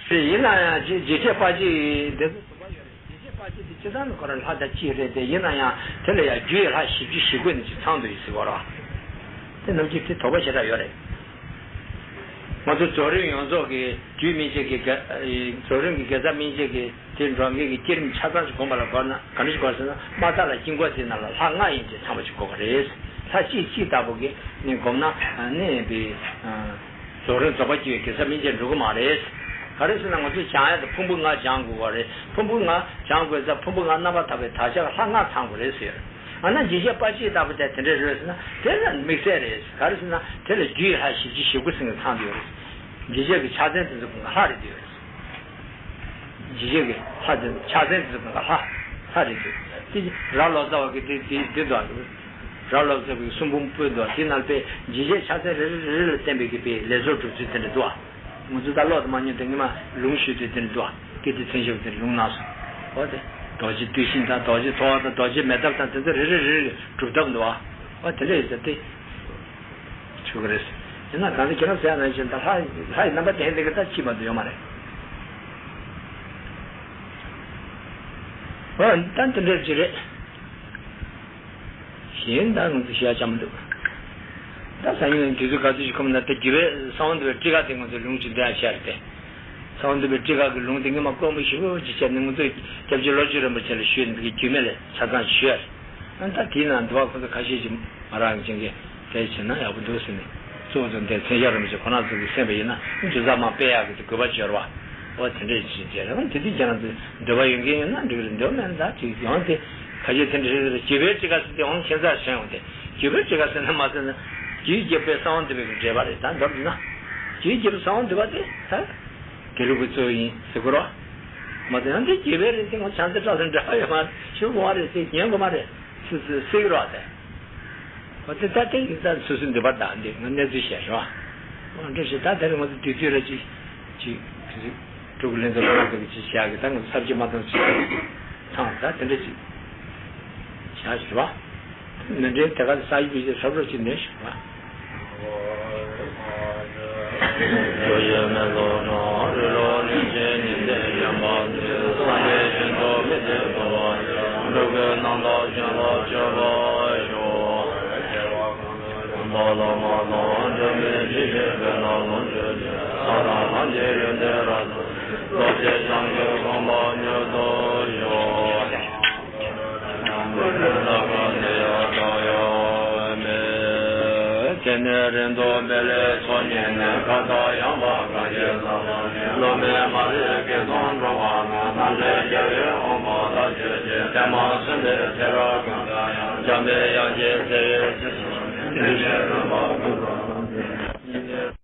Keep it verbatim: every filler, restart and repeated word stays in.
དེ་ཡིན་ན་ཡང་རྗེ་རྗེ་ཁྲི་དཔལ་སྐྱེས་འདི་ཚོ་དུ་བ་ཡོད་རེད། རྗེ་ཁྲི་དཔལ་སྐྱེས་དེ་སྤྱིར་བཏང་ནི་ཁོ་རང་ལྷ་དང་གཅིག་རེད་དེ། ཡིན་ན་ཡང་དེ་ལ་ཡང་རྒྱུད་ལྷ་བཞི་བཅུ་ཞེ་དགུ་ནས་ཅིག་ཚང་འདུག་ཡོད་ཟེར་བ་རེད་བ། དེ་ནམ་རྒྱུན་དེ་དོགས་པ་ཞེ་དྲག་ཡོད་རེད། ང་ཚོ་རྫོགས་རིམ་ཡོངས་རྫོགས་ཀྱི་རྒྱུད་སྨིན་བྱེད་ཀྱི་དགེ་རྫོགས་རིམ་གྱི་དགེ་རྩ་སྨིན་བྱེད་ཀྱི་དེ་འགྲོ་མཁན་གྱི་བསྐྱེད་རིམ་ཆ་ཚང་ཞིག་སྒོམ་པ་ལ་གོ་ན་ག་འདྲ་ཞིག་གོ་ཟེར་ན། མ་དག་ལ་དཀྱིལ་འཁོར་དེ་ནང་ལ་ལྷ་ལྔ་ཡན་ཆད་ཚང་བ་ཞིག་གོ་གི་རེད། ལྷ་གཅིག་གཅིག་ལྟ་བུ་གི་ནི་སྒོམ་ན་ནི་པའི་རྫོགས་རིམ་རྫོགས་པ་སྐྱེ་བའི་དགེ་རྩ་སྨིན་བྱེད་འགྲོ་གི་མ་རེད། ག་རེ་ཟེར་ན་ང་ཚོས་སྦྱང་ཡ་དེ་ཕུང་པོ་ལྔ་སྦྱང་དགོས་པ་རེད། ཕུང་པོ་ལྔ་སྦྱང་དགོས་ཙང་ཕུང་པོ་ལྔ་རྣམ་པར་དག་པའི་དག་བྱ་ལྷ་ལྔ་ཚང་དགོས་རེད་ཟེར། ཨ་ན་རྗེ་ཁྲི་དཔལ་སྐྱེས་ལྟ་བུ་དེ་དེ་འདྲའི་རེད་ཟེར་ན་དེ་ལ་དམིགས་བསལ་རེད། ག་རེ་ཟེར་ན་དེ་ལ་རྒྱུད་ལྷ་བཞི་བཅུ་ཞེ་དགུ་ཟེར་མཁན་ཚང་དུ་ཡོད་རེད། རྗེ་ཁྲི་གི་ཕྱག་མཚན་དེ་ཚོ་ཀུན་ལ་ལྷ་རེད་དུ་ཡོད་རེད། རྗེ་ཁྲི་གི་ལྷ་དེ་ཕྱག་མཚན་དེ་ཚོ་ཀུན་ལ་ལྷ་ལྷ་རེད་དུ། དེ་ར་ལོ་ཙཱ་བ་གི་དེ་དེ་དེ་འདུག་ཨ། ར་ལོ་ཙཱ་བའི་གསུང་འབུམ་པོད་འདུག་ཨ། དེ་ནང་པའི་རྗེ་ཁྲི་ཕྱག་མཚན་རེ་རེ་རེ་རེ་ལ་བརྟེན་པའི་གི་པའི་ལས་ཚོགས་སྒྲུབ་ཚུལ་དེ་འདྲ་འདུག་ཨ། ང་ཚོ་ད་ཀློག་དུ་མ་མྱོང་དེ་ངས་མ་ལུང་ཞུས་ཏེ་དེ་འདྲ་འདུག་ཨ། ཀིརྟི་མཚན་ཞབས་དེ་ལུང་གནང་སོང་། འོ་དེ་རྡོ་རྗེ་བརྟུལ་ཞུགས་དང་རྡོ་རྗེ་ཐོ་བ་དང་རྡོ་རྗེ་མེ་ཐབ་དང་དེ་ཚོ་རེ་རེ་རེ་རེ་སྒྲུབ་ཐབས་འདུག་ཨ། འོ་དེ་འདྲ་ཡོད་ས་དེ། ཆོག་གི་རེད། ཡིན་ན་གང་ཟེར་ཁྱེད་རང་ཟེར་ཡ་ནང་བཞིན་ད་ལྷ་ལྷ་ཡི་རྣམ་པ་དེ་འདི་གི་ད་ཅི་མ་གཏོགས་ཡོད་མ་རེད། འོ་ད་འདི་འདྲ་ཅིག་རེད། གཞན་ད་ང་ཚོ་ཤེས་ཡ་ཅང་མི་འདུག་ད་སང་ཉིན་དུས་ཚོད་ག་ཚོད་ཅིག་ཁོམ་ན་ད་རྒྱུད་པའི་གསང་བ་འདུས་པའི་ཊཱི་ཀ་དེ་ང་ཚོ་ལུང་ཅིག་འདྲ་ཡ་ཤར་ཏེ། གསང་བ་འདུས་པའི་ཊཱི་ཀ་གི་ལུང་དེ་ངས་མ་དཀོན་པོ་ཞེ་པོ་ཅིག་བྱས་ནས་ང་ཚོ་སྐྱབས་རྗེ་བློ་བཟང་རིན་པོ་ཆེ་ལ་ཞུས་ནས་འདི་གི་རྒྱུད་སྨད་ལས་ཆ་ཚང་ཞུས་ཡ་རེད། ཨ་ད་དེའི་ནང་འདུལ་བ་ཁོ་ཚོ་ཁ་ཤས་ཅིག་མ་རག་མཁན་གྱི་དེ་བྱས་ན་ཡག་པོ་འདུག་ཟེར་ནས། གཙོ་བོ་ཚོ་འདིར་མཚན་ཞབས་རིན་པོ་ཆེ་ཁོ་རང་ཚོ་གིས་གསན་པ་ཡིན་ན་འདུལ་བ་མར་སྤེལ་ཡག་གི་དགོས་པ་འབྱོར་བ། འོ་དེ་འདྲས་ཅིག་བྱས་རེད། འོ་དེ་དུས་ཁྱེད་རང་ཚོ་འདོད་པ་ཡོད་མཁན་ཡོད་ན་འགྲིག་གི་རེད། འདོད་མེད་ན་ད་ཅིག་ཡོང་དེ་ཁ་ཤས་དེ་འདྲ་རེད། རྒྱུད་པའི་ཊཱི་ཀ་ཟེར་དེ་འོང་ཁྱད་མཚར་ཞིག་ཡོང་དེ། རྒྱུད་པའི་ཊཱི་ཀ་ཟེར་ན་མ་ཟེར་ན་རྒྱུད་རྒྱས་པའི་གསང་བ་འདུས་པའི་འགྲེལ་པ་རེད། ད་འདོད་ན་རྒྱུད་རྒྱས་པའི་གསང་བ་འདུས་པ་དེ་ད། དགེ་ལུགས་ཀྱི་གཙོ་བོ་ཡིན་ཟེར་གོ་རོགས། མ་གཏོགས་ཡང་དེ་རྒྱུད་པའི་རེད་དེ་ང་བྱང་རྩེ་བཀྲ་ཤིས་འབྲེལ་བ་ཡོད་མ་རེད། ཞུ་དགོས་མ་རེད་ཟེར་ཉན་དགོས་མ་རེད་ཟེར་ཟེར་ཟེར་གི་རོགས་དེ། འོ་དེ་ད་དེ་ཡིན་ཙང་སོ་སོའི་འདོད་པ་དང་དེ་ང་གནས་ཚུལ་བཤད་རོགས། འོ་འདྲ་ཞིག་ད་དེ་རིང་ང་ཚོ་དུས་ཚོད་ལ་ཅིག་ཅིག་ཅིག་སྤྲུལ་སྐུ་ལྷན་ཚོགས་ལ་དེ་ཅིག་བྱ་གི་ད་ང་ཚོ་ཚབ་ཅིག་མ་གཏོང་ཅིག་ཐང་ད་དེ་འདྲ་ཅིག་བྱ་ཞིག་རོགས། མི་འདྲའི་དེ་ག་ས་ཡི་བི་ཞེས་ཧྲབ་རོ་ཅིག་ནས་ཞུ་བ། དེ་ནས་རིན་དུ་བེ་ལེ་ཚོགས་གཉིས་ནས་ཁ་ཏ་ཡང་བ་ག་ཡེ་ལ་ལ་ནས་སློབ་མའི་མ་རིག་གེ་སོང་འགྲོ་བ་ན་ནམ་ལས་རྒྱལ་བའི་དབང་པོ་ལ་བརྗོད་ཅིང་ཐེག་དམན་གསུམ་པའི་ཐེག་པ་ཀུན་ཏུ་ཡང་འཇམ་པའི་དབྱངས་ཀྱི་ཚེ་ཡི་ཚེ་ཞིང་དེ་ལས་